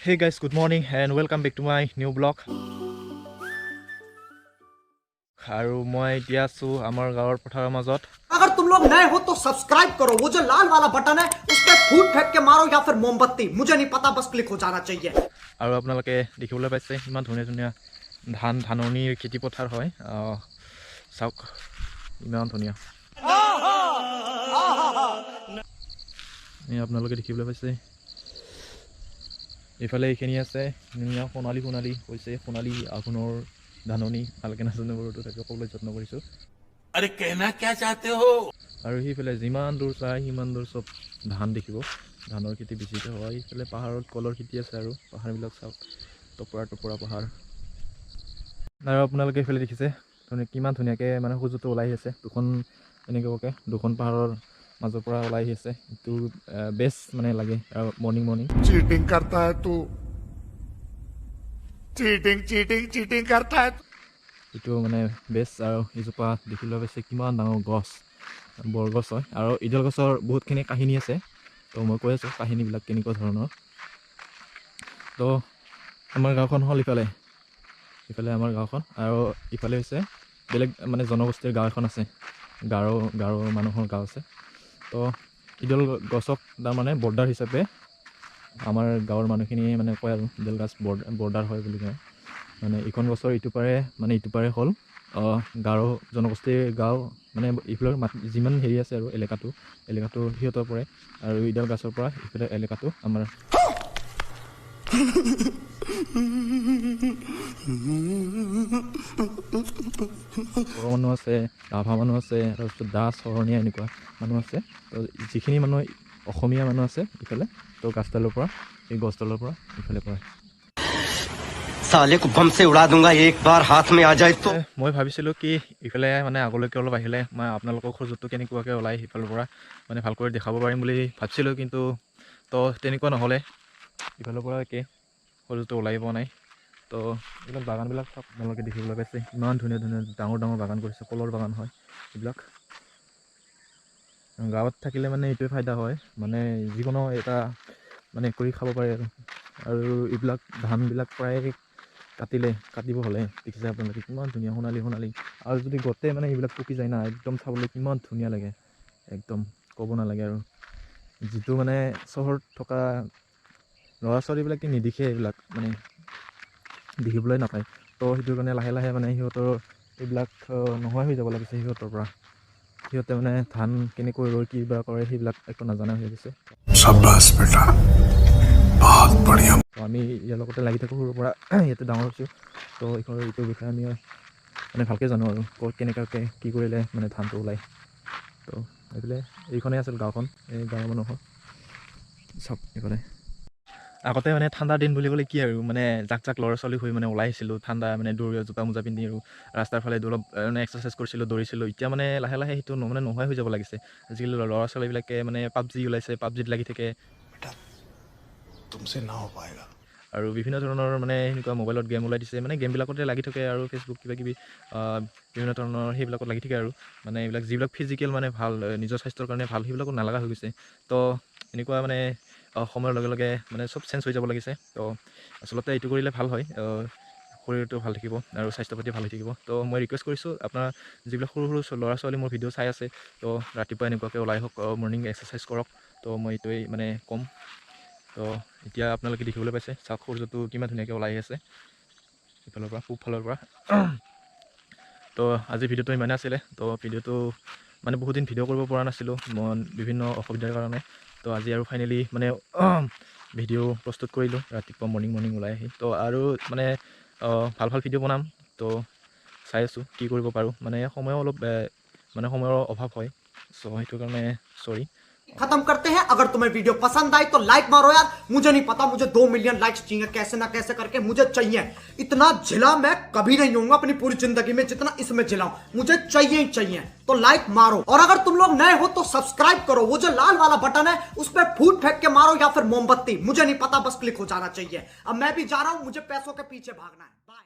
Hey guys, good morning and welcome back to my new vlog. আৰু মই এতিয়া আছোঁ আমাৰ গাঁৱৰ পথাৰৰ মাজত। अगर तुम लोग नए हो तो सब्सक्राइब करो, वो जो लाल वाला बटन है उस पर फूट फेंक के मारो या फिर मोमबत्ती, मुझे नहीं पता, बस क्लिक हो जाना चाहिए। আৰু আপোনালোকে দেখিবলৈ পাইছে ইমান ধুনীয়া ধুনীয়া ধান, ধাননিৰ খেতি পথাৰ হয়। চাওক, ইমান ধুনীয়া। এই আপোনালোকে দেখিবলৈ পাইছে, এইফালে এইখিনি আছে ধুনীয়া সোণালী সোণালী হৈছে, সোণালী আঘোণৰ ধাননি। ভালকৈ নাজানো বাৰু, তথাপিও ক'বলৈ যত্ন কৰিছোঁ। अरे, कहना क्या चाहते हो? আৰু সেইফালে যিমান দূৰ চাই সিমান দূৰ চব ধান দেখিব। ধানৰ খেতি বেছিকৈ হয়। এইফালে পাহাৰত কলৰ খেতি আছে। আৰু পাহাৰবিলাক চাওক, টপৰা টপৰা পাহাৰ। আৰু আপোনালোকে এইফালে দেখিছে কিমান ধুনীয়াকৈ মানে সূৰ্যটো ওলাই আহিছে। দুখন এনেকুৱাকৈ দুখন পাহাৰৰ মাজৰ পৰা ওলাই আহিছে। এইটো বেষ্ট মানে লাগে আৰু মৰ্ণিং মৰ্ণিং। चीटिंग करता है तू, चीटिंग चीटिंग चीटिंग करता है। এইটো মানে বেষ্ট। আৰু এইজোপা দেখিবলৈ পাইছে, কিমান ডাঙৰ গছ, বৰগছ হয়। আৰু ইডাল গছৰ বহুতখিনি কাহিনী আছে। তো মই কৈ আছোঁ কাহিনীবিলাক কেনেকুৱা ধৰণৰ। তো আমাৰ গাঁওখন হ'ল ইফালে, ইফালে আমাৰ গাঁওখন আৰু ইফালে হৈছে বেলেগ মানে জনগোষ্ঠীৰ গাঁও এখন আছে, গাৰো গাৰো মানুহৰ গাঁও আছে। তো ইডাল গছক তাৰমানে বৰ্ডাৰ হিচাপে আমাৰ গাঁৱৰ মানুহখিনিয়ে মানে কয় আৰু ইডাল গছ বৰ্ডাৰ হয় বুলি কয়। মানে ইখন গছৰ ইটো পাৰে, মানে ইটো পাৰে হ'ল গাৰো জনগোষ্ঠীৰ গাঁও, মানে ইফালৰ মাটি যিমান হেৰি আছে আৰু এলেকাটো সিহঁতৰ পৰে। আৰু ইডাল গছৰ পৰা ইফালে এলেকাটো আমাৰ। বড়ো মানুহ আছে, ৰাভা মানুহ আছে, তাৰপিছত দাস, শৰণীয়া এনেকুৱা মানুহ আছে। তো যিখিনি মানুহ অসমীয়া মানুহ আছে ইফালে, তো গাছডালৰ পৰা, এই গছডালৰ পৰা ইফালে পৰে। साले को बम से उड़ा दूंगा, एक बार हाथ में आ जाए तो। মই ভাবিছিলোঁ কি ইফালে মানে আগলৈকে অলপ আহিলে মই আপোনালোকক সূৰ্যটো কেনেকুৱাকৈ ওলাই সিফালৰ পৰা মানে ভালকৈ দেখাব পাৰিম বুলি ভাবিছিলোঁ, কিন্তু তো তেনেকুৱা নহ'লে। ইফালৰ পৰা একে সূৰ্যটো ওলাই পোৱা নাই। তো এইবিলাক বাগানবিলাক চব আপোনালোকে দেখিবলৈ পাইছে, ইমান ধুনীয়া ধুনীয়া ডাঙৰ ডাঙৰ বাগান কৰিছে, কলৰ বাগান হয় এইবিলাক। গাঁৱত থাকিলে মানে এইটোৱে ফাইদা হয়, মানে যিকোনো এটা মানে কৰি খাব পাৰে। আৰু এইবিলাক ধানবিলাক প্ৰায় কাটিলে, কাটিব হ'লে দেখিছে আপোনালোকে কিমান ধুনীয়া সোণালী সোণালী। আৰু যদি গোটেই মানে এইবিলাক পকি যায় না, একদম চাবলৈ কিমান ধুনীয়া লাগে, একদম ক'ব নালাগে। আৰু যিটো মানে চহৰত থকা ল'ৰা ছোৱালীবিলাকে নিদিখে, এইবিলাক মানে দেখিবলৈ নাপায়। তো সেইটো কাৰণে লাহে লাহে মানে সিহঁতৰ এইবিলাক নোহোৱা হৈ যাব লাগিছে সিহঁতৰ পৰা। সিহঁতে মানে ধান কেনেকৈ ৰোৱে, কি বা কৰে, সেইবিলাক একো নাজানা হৈ গৈছে। शाबाश बेटा, बहुत बढ़िया। তো আমি ইয়াৰ লগতে লাগি থাকোঁ, সৰুৰ পৰা ইয়াতে ডাঙৰ হৈছোঁ। তো এইটোৰ বিষয়ে আমি মানে ভালকৈ জানো আৰু ক'ত কেনেকুৱাকৈ কি কৰিলে মানে ধানটো ওলায়। তো এইফালে এইখনেই আছিল গাঁওখন, এই গাঁৱৰ মানুহৰ চব এইফালে। আগতে মানে ঠাণ্ডা দিন বুলি ক'লে কি আৰু মানে জাক জাক ল'ৰা ছোৱালী হৈ মানে ওলাই আহিছিলোঁ, ঠাণ্ডা মানে দৌৰি জোতা মোজা পিন্ধি আৰু ৰাস্তাৰ ফালে অলপ মানে এক্সাৰচাইজ কৰিছিলোঁ, দৌৰিছিলোঁ। এতিয়া মানে লাহে লাহে সেইটো মানে নোহোৱাই হৈ যাব লাগিছে। আজিকালি ল'ৰা ছোৱালীবিলাকে মানে পাবজি ওলাইছে, পাবজিত লাগি থাকে। बेटा, तुमसे ना हो पाएगा। আৰু বিভিন্ন ধৰণৰ মানে সেনেকুৱা মোবাইলত গেম ওলাই দিছে, মানে গেমবিলাকতে লাগি থাকে। আৰু ফেচবুক কিবা কিবি বিভিন্ন ধৰণৰ সেইবিলাকত লাগি থাকে। আৰু মানে এইবিলাক যিবিলাক ফিজিকেল মানে ভাল, নিজৰ স্বাস্থ্যৰ কাৰণে ভাল, সেইবিলাকো নালাগা হৈ গৈছে। তো এনেকুৱা মানে সময়ৰ লগে লগে মানে চব চেঞ্জ হৈ যাব লাগিছে। তো আচলতে এইটো কৰিলে ভাল হয়, শৰীৰটো ভাল থাকিব আৰু স্বাস্থ্য পাতি ভাল হৈ থাকিব। তো মই ৰিকুৱেষ্ট কৰিছোঁ, আপোনাৰ যিবিলাক সৰু সৰু ল'ৰা ছোৱালী মোৰ ভিডিঅ' চাই আছে, তো ৰাতিপুৱা এনেকুৱাকৈ ওলাই আহক, মৰ্ণিং এক্সাৰচাইজ কৰক। তো মই এইটোৱেই মানে ক'ম। তো এতিয়া আপোনালোকে দেখিবলৈ পাইছে, চাওক সূৰ্যটো কিমান ধুনীয়াকৈ ওলাই আছে ইফালৰ পৰা, পূব ফালৰ পৰা। তো আজি ভিডিঅ'টো ইমানেই আছিলে। তো ভিডিঅ'টো মানে বহুত দিন ভিডিঅ' কৰিব পৰা নাছিলোঁ মই বিভিন্ন অসুবিধাৰ কাৰণে। তো আজি আৰু ফাইনেলি মানে ভিডিঅ' প্ৰস্তুত কৰিলোঁ ৰাতিপুৱা মৰ্ণিং মৰ্ণিং ওলাই আহি। তো আৰু মানে ভাল ভাল ভিডিঅ' বনাম। তো চাই আছোঁ কি কৰিব পাৰোঁ, মানে সময়ো অলপ মানে সময়ৰ অভাৱ হয়, চ' সেইটো কাৰণে চৰি। खत्म करते हैं। अगर तुम्हें वीडियो पसंद आई तो लाइक मारो यार, मुझे नहीं पता, मुझे 2 मिलियन लाइक्स चाहिए, कैसे ना कैसे करके मुझे चाहिए। इतना झिला मैं कभी नहीं होऊंगा अपनी पूरी जिंदगी में जितना इसमें झिला हूं। मुझे चाहिए ही चाहिए, तो लाइक मारो। और अगर तुम लोग नए हो तो सब्सक्राइब करो, वो जो लाल वाला बटन है उस पर फूट फेंक के मारो या फिर मोमबत्ती, मुझे नहीं पता, बस क्लिक हो जाना चाहिए। अब मैं भी जा रहा हूं, मुझे पैसों के पीछे भागना है। बाय।